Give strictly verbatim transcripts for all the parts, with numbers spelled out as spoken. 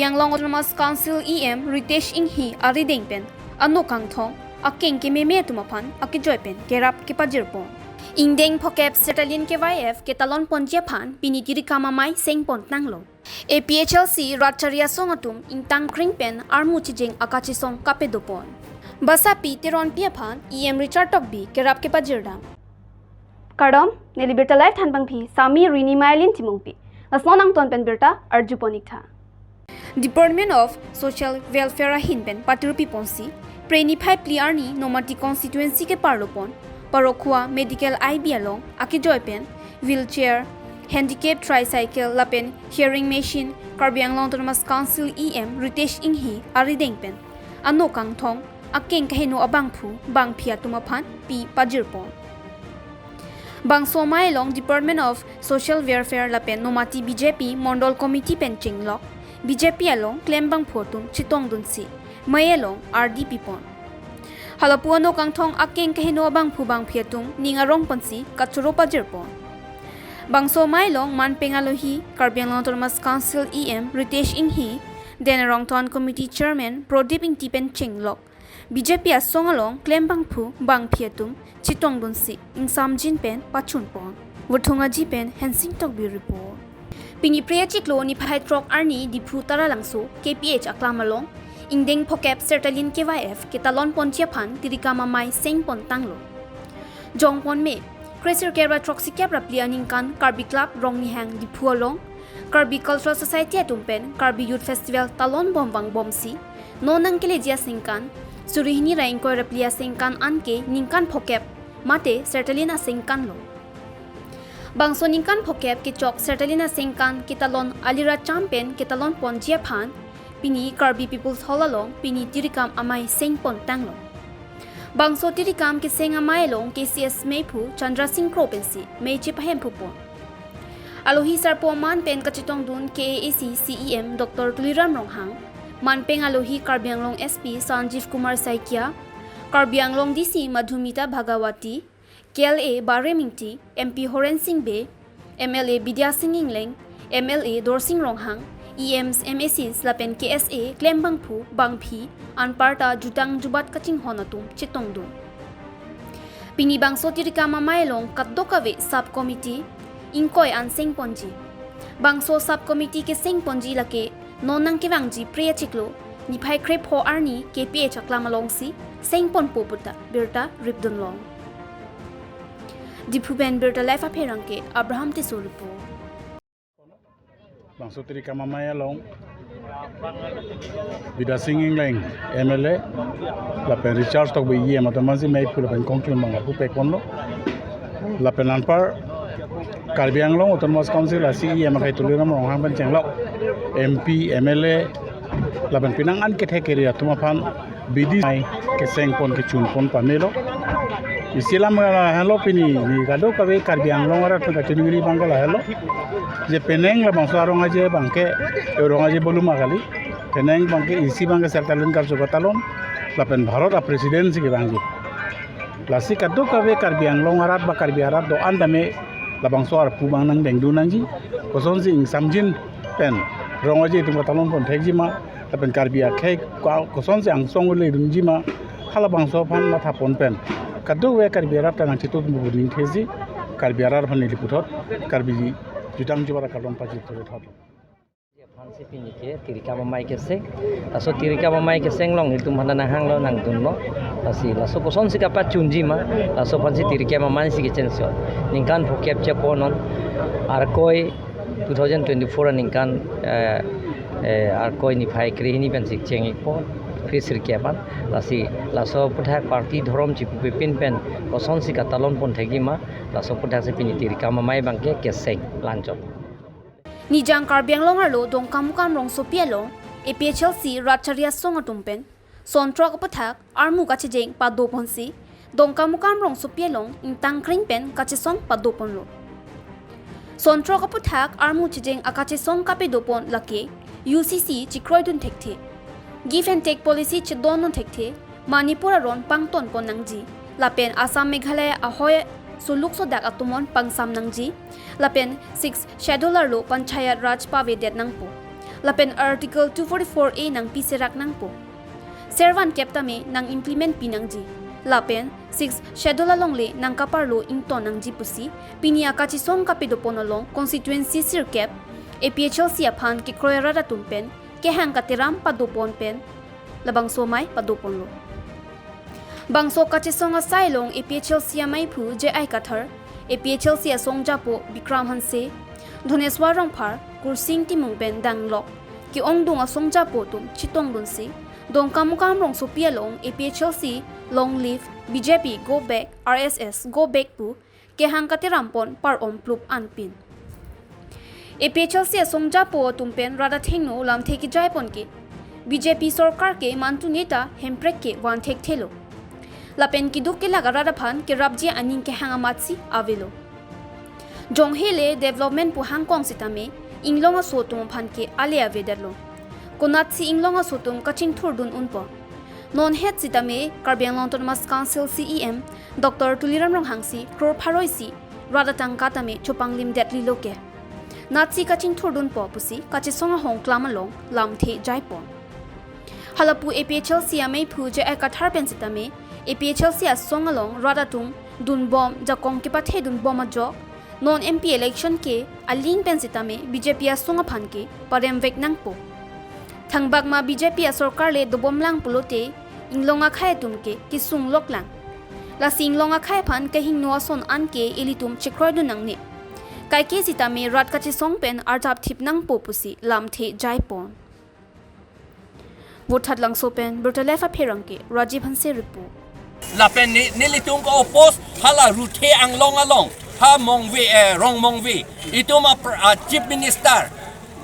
Anglong Autonomous Council E M Ritesh Enghi arideng pen ano kangthong akeng kememe atum aphan akejoi pen kerap kepajirpon. Ingdeng phokep Sertalin K Y F ketalon ponji aphan pini tirikam amei sengpon tanglo. A P H L C rat chari asong atum ingtang kring pen armu chijeng akachesong kapadopon. Basa Pi Teronpi aphan E M Richard Tokbi kerap kepajirdam. Kardom, neli birta live thanpangphi Sami Rini Mailin Timungpi. Lasnon angton pen birta arjupon iktha. Department of Social Welfare ahin pen patirpi ponsi, Phre niphai phli arni Nomati constituency keparlopon Parokhua Medical I B along akejoi pen wheelchair, handicap tricycle lapen hearing machine Karbi Anglong Autonomous Council E M Ritesh Enghi arideng pen ano kangthong akeng kaheno abangphu bangphi atum aphan pi pajirpon. Bangso amei along Department of Social Welfare lapen Nomati B J P Mondol Committee pen chenglok, B J P along klembangphu atum chetongdunsi mei along ardi pipon. Halapu ano kangthong akeng kaheno abangphu bangphi atum ning arong ponsi kachoro pajirpon. Bangso amei along manpeng alohi Karbi Anglong Autonomous Council E M Ritesh Enghi, Den Rongton Committee Chairman Prodip Ingti pen chenglok, B J P asong along klembangphu bangphi atum chetongdunsi ingsamjin pen pachunpon. Wuthung Aji pen Hensing Tokbi report. Pini Phre achiklo niphai throk arni Diphu Taralangso K P H aklam along ingdeng phokep Sertalin K Y F ketalon ponji aphan tirikam amei sengpon tanglo. Jongpon me, kresirkep ra throksikep ra phli aningkan Karbi Club Rongnihang Diphu along Karbi Cultural Society atum pen Karbi Youth Festival talon bom vangbomsi, non nangkeleji asengkan, suri hini ra ingkoi ra phli asengkan anke ningkan phokep mate Sertalin asengkan lo. Bangso ningkan phokep kechok Sertalin asengkan ketalon alira cham pen ketalon ponji aphan pini Karbi People's Hall along pini tirikam amei sengpon tanglo. Bangso tirikam keseng amei along K C S meiphu Chandra Sing Kro pensi mei chepahemphu pon. Alohi sarpo aman pen kachetongdun K A A C C E M Doctor Tuliram Ronghang, manpeng alohi Karbi Anglong S P Sanjeev Kumar Saikia, Karbi Anglong D C Madhumita Bhagawati, K L A Barem Ingti, M P Horen Sing Bey, M L A Bidya Sing Engleng, M L A Dorsing Ronghang, E Ms, M A Cs lapen K S A klembangphu bangphi anparta jutang jubat kachinghon atum chetongdun. Pini bangso tirikam amei along kadokave sub committee ingkoi an sengponji. Bangso sub committee kesengponji lake non nangkevangji Phre achiklo niphai krepho arni K P H aklam alongsi sengponpo puta birta ripdunlong. Diphu pen birta live apherangke Abraham Tisso report. Bangso tirikam amei along Bidya Sing Engleng M L A lapen Richard Tokbi E M atum aphansi meiphu lapen kongklem bang lapu pekponlo. Lapen anpar Karbi Anglong Autonomous Council a C E M akai Tuliram Ronghang pen chenglok M P, M L A lapen penang an kethek keri atum aphan bidi amei kesengpon kechunpon pamelo. Isi alam lahelo pini, ni kadokave Karbi Anglong arat pen kachiningri abang ke lahelo. Je penang labangso arong aje abang ke, arong aje bolum akali. Penang abang ke isi abang ke Sertalin karju katalon. Lapen Bharat a President si kevangji. Lasi kadokave Karbi Anglong arat ba Karbi arat do-an tame labangso arpu abang nangdengdun nangji. Kosonsi ingsamjin pen rong aje atum katalon pon thekji ma, lapen Karbi akhei ko-, kosonsi angsong le dunji ma, halabangso aphan mathapon pen kadokave Karbi arat ta nangchetut mu ning thesi, Karbi arat aphan neli puthot Karbi jutang jubat akalon pajir thot. Aphansi pini ke tirikam amei keseng, laso tirikam amei keseng along itum aphan nanghanglo nangdunlo. Lasi laso kosonsi kapachunji ma, laso aphansi tirikam amei si kechengso. Ningkan phokep cheponon, Arkoi two thousand twenty-four aningkan, eh, eh, Arkoi niphai krehini pensi cheng-ikpo, kresirkep an. Lasi laso aputhak party dhorom chipupe pin pen kosonsi katalon pon thekji ma, laso aputhaksi pini tirikam amei abang ke keseng lanchot. Nijang Karbi Anglong arlo Dongkamukam rongsopi along A P H L C rat chari asong atum pen son throk aputhak armu kachijeng padoponsi Dongkamukam rongsopi along ingtang kring pen kachesong padoponlo. Son throk aputhak armu chijeng akachesong kapadopon lake U C C chekroidun thekthe, give and take policy chedondun thekthe, Manipur aron pangtonpon nangji, lapen Assam Meghalaya ahoi soluk sodak atum aphan pangsam nangji, lapen Sixth Schedule arlo Panchayat Raj pavedet nangpo. lapen Article two forty-four A nangpiserak nangpo. Servan kep tame nang implement pinangji. Lapen Sixth Schedule alongle nangkaparlo ington nangji pusi pini akachesong kapedopon along constituency sirkep A P H L C aphan kekroi arat atum pen kehang kateram padopon pen labangso amei padoponlo. Bangso kachesong asai along A P H L C ameiphu J I Kathar, A P H L C asong japo Bikram Hanse, Dhoneswar Rongphar, Kursing Timung pen danglok ke-ongdung asong japo atum chetongdunsi Dongkamukam rongsopi along A P H L C long live, B J P go back, R S S go back pu kehang katerampon par-omplup anpin. A P H L C asong japo atum pen rat athengno lamthe kejaipon ke B J P sorkar ke mantu neta Hemprek ke van thekthelo. Lapen keduk kelak arat aphan kerapji aning kehang amatsi avelo. Jonghe le development pu hangkong sitame inglong aso atum aphan ke ale avedetlo. Konatsi inglong aso atum kachingthurdun unpo. Non het sitame Karbi Anglong Autonomous Council C E M Doctor Tuliram Ronghang si crore pharo isi rat atangka tame chopanglimdetlo ke. Natsi kachingthurdunpo pusi kachesong ahongklam along lamthe jaipon. Halapu A P H L C ameiphu J I Kathar pen sitame A P H L C asong along rat atum dunbom, jakong kepathedunbom ajok non M P election ke aling pen sitame B J P asong aphan ke paremvek nangpo. Thangbak ma B J P asorkar le dobomlang pulote inglong akhei atum ke kesungloklang. Lasi inglong akhei aphan kehingno ason an ke ilitum chekroidun nangne. Kaike sitame rat kachesong pen arjap thip nangpo pusi lamthe jaipon. Vothatlangso pen Birta Live apherangke Rajiv Hanse report. Lapen ni, nelitum ke-oppose hala Ruthe Anglong along, ha Mongve, eh, Rongmongve. Itum a pr-, a Chief Minister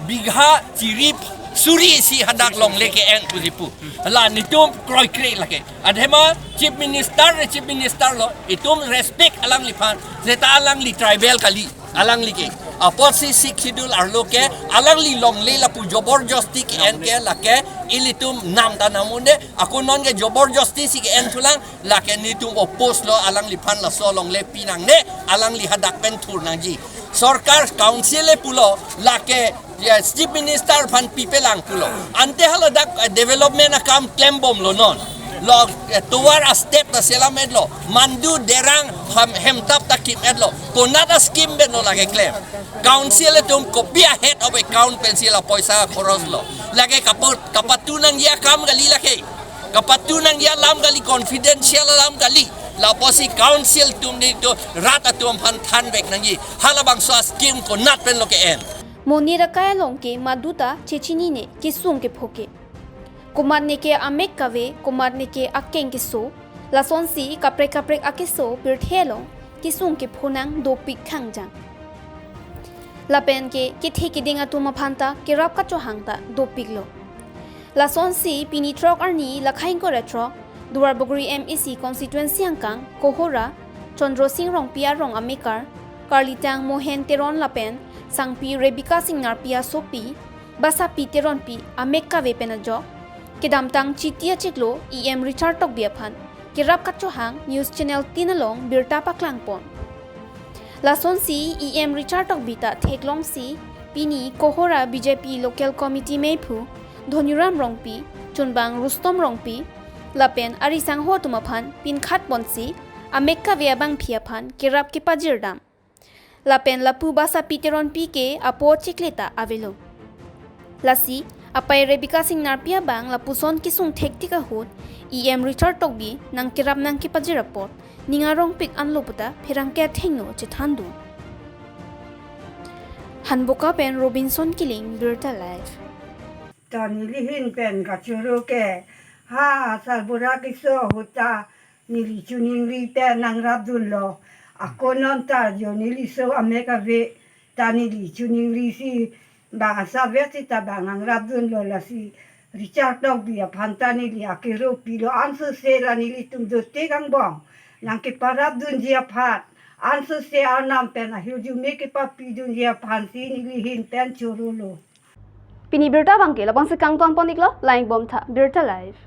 bigha chirip suri isi hadak longle ke-en pusi pu. La nelitum kroikre lake. Athema Chief Minister, Chief Minister lo, itum respect alangliphan, seta alangli tribal kali. Alangli ke. Apotsi Sixth Schedule arlo ke, alangli longle lapu joborjosti ke-en ke lake, ilitum nam ta nam un-e, ako non ke joborjosti si ke-enthulang, lake nelitum oppose lo alangliphan laso longle pinangne, alangli hadak pen thur nangji. Sorkar council le pulo, lake, ya, Chief Minister aphan pipelang pulo. Ante haladak, eh, development akam klembomlo non. Lo, eh, tovar a step ta selam-etlo. Mandu derang ham, hemtap ta kim-etlo. Konat a scheme pen lo lake klem. Council atum kopi a head of account pensi la poisa khoros lo. Lake kapat, kapatu nangji akam kali lake. Kapatu nangji alam kali, confidential alam kali. Lapusi council atum nelitum rat atum aphan thanvek nangji. Halabangso a scheme konat pen lo ke-en. Monit akai along ke madu ta chechinine kesung kepho ke. Komatne ke amek kave, komatne ke akeng keso, lasonsi kaprek kaprek akeso pirthe along kesung kepho nang dopik khangjang. Lapen ke kethe keding atum aphan ta kerap kachohang ta dopiklo. Lasonsi pini throk arni lakhai ingkoi ra throk Duarbagori M A C constituency angkang Kohora Chandra Sing Rongpi arong amekar, karlitang Mohen Teron lapen sangpi Rebecca Singnarpi asopi Basapi Teronpi amek kave pen ajok kedamtang Chiti achiklo E M Richard Tokbi aphan kerap kachohang news channel tin along birta paklangpon. Lasonsi E M Richard Tokbi ta theklongsi pini Kohora B J P local committee meiphu Dhoniram Rongpi, chunbang Rustom Rongpi, lapen ari sangho atum aphan pinkhatponsi amek kave abangpi aphan kerap kepajirdam. Lapen lapu Basapi Teronpi ke apo chikle ta avelo. Lasi apai Rebecca Singnarpi abang lapuson kesung thektik ahut E M Richard Tokbi nangkerap nangkepajir apot ning arongpik anlo puta pherangke athengno chethandun. Hanboka pen Robinson Killing, Birta Live. Ta neli ahin pen kachoro ke ha sarbura keso ahut ta neli choningri pen nangrapdunlo. Ako non ta jo neli so amek ave ta neli choningrisi bang asavet sita bang nangrapdunlo, lasi Richard Tokbi aphan ta neli akero pilo, ansose la nelitum dotik angbong nangkeparapdunji aphan ansose arnam pen ahirjume kepapidunji aphansi neli ahin pen chorolo. Pini birta abangke labangsi kangtonpon-iklo, langponbomtha Birta Live.